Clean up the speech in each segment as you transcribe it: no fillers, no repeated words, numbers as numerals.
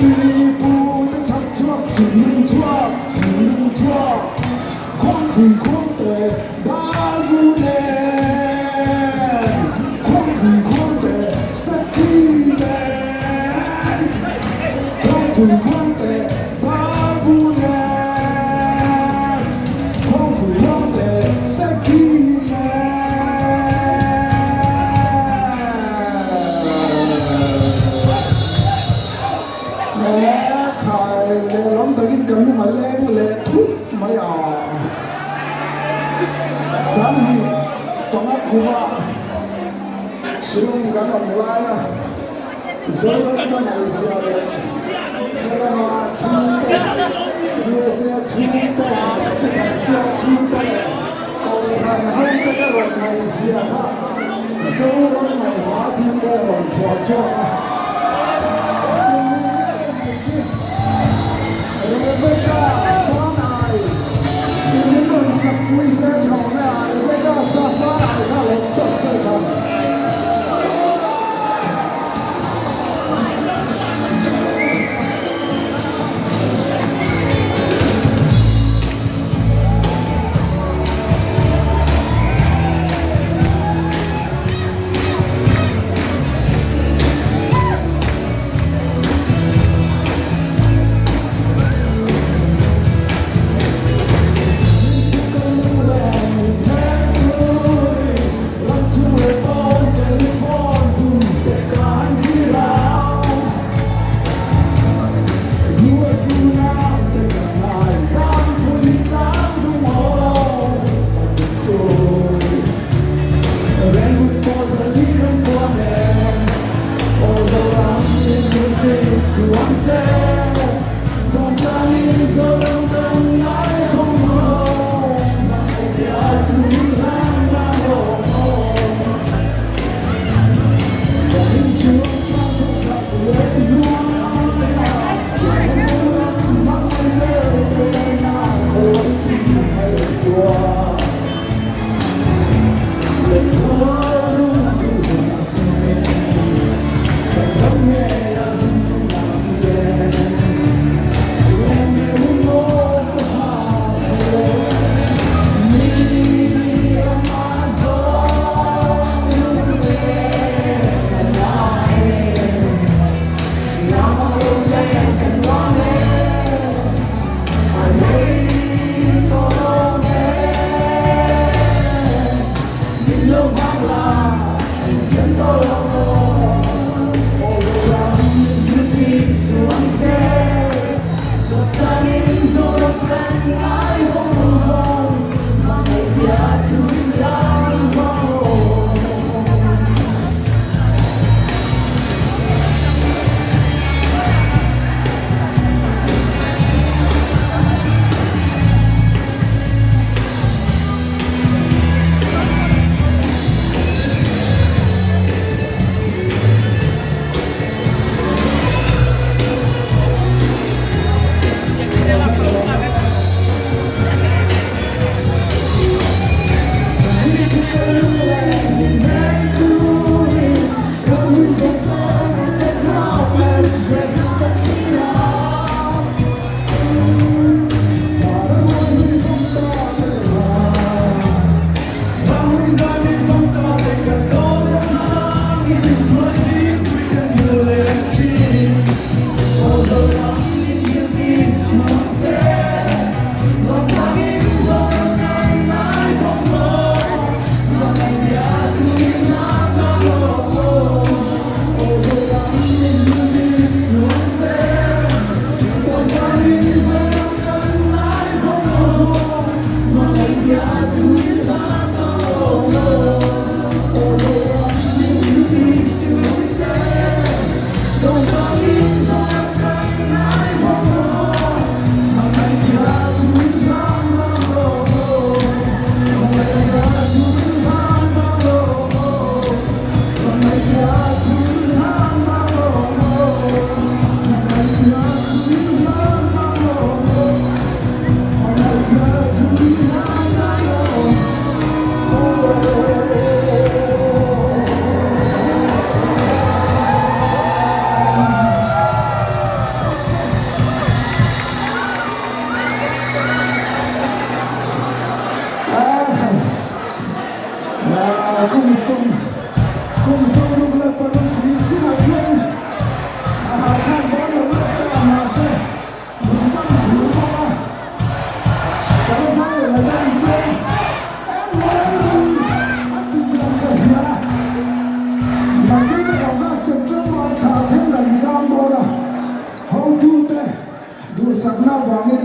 Pi pu te chhak chhuak thinlung chhuak thinlung chhuak Khuangpui khuangte darbu nen Khuangpui khuangte sakhi nen Khuangpui khuangte darbu nen Khuangpui khuangte sakhi nen. Khai lehlam takin ka lung a leng leh thut mai a. Sanghi panga kuma Shillong kan awm lai a, Zoram ka ngaihzia leh helama chhungte, USA chhungte, ka pu Thansia chhungte leh Kohhran hote ka rawn ngaihzia kha Zoram ngaihna tiin ka rawn phuah chhuak a. Chumi ngei mai chu Rebecca Fanai i min rawn sakpui se tha awm e a, Rebecca sa Fanai kha lo chhuak se tha.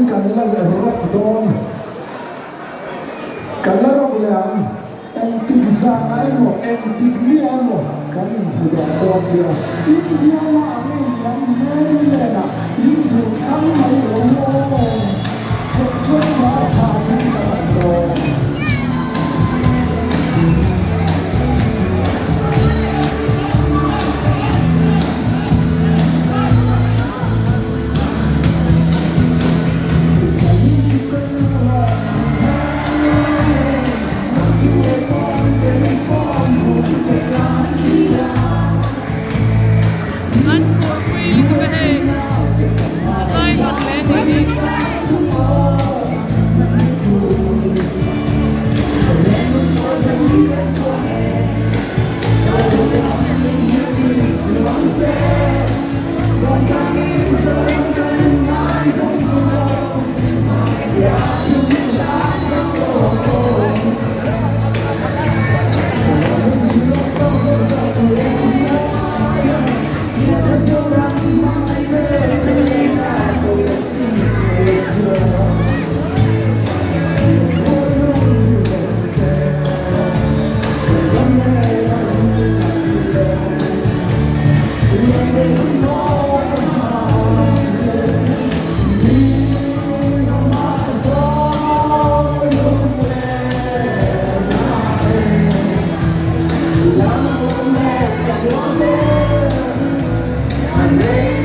in kan la rawk dawn. Kan la rawk leh ang. Engtik zanah emaw, engtik miah emaw kan inhmu leh dawn nia. India lamah ang e lam Maryland-ah in duh thlang mai rawh aw. September thla thleng kan awm dawn. An kurpui lutuk a hei a zai ngawt hle a nih hi.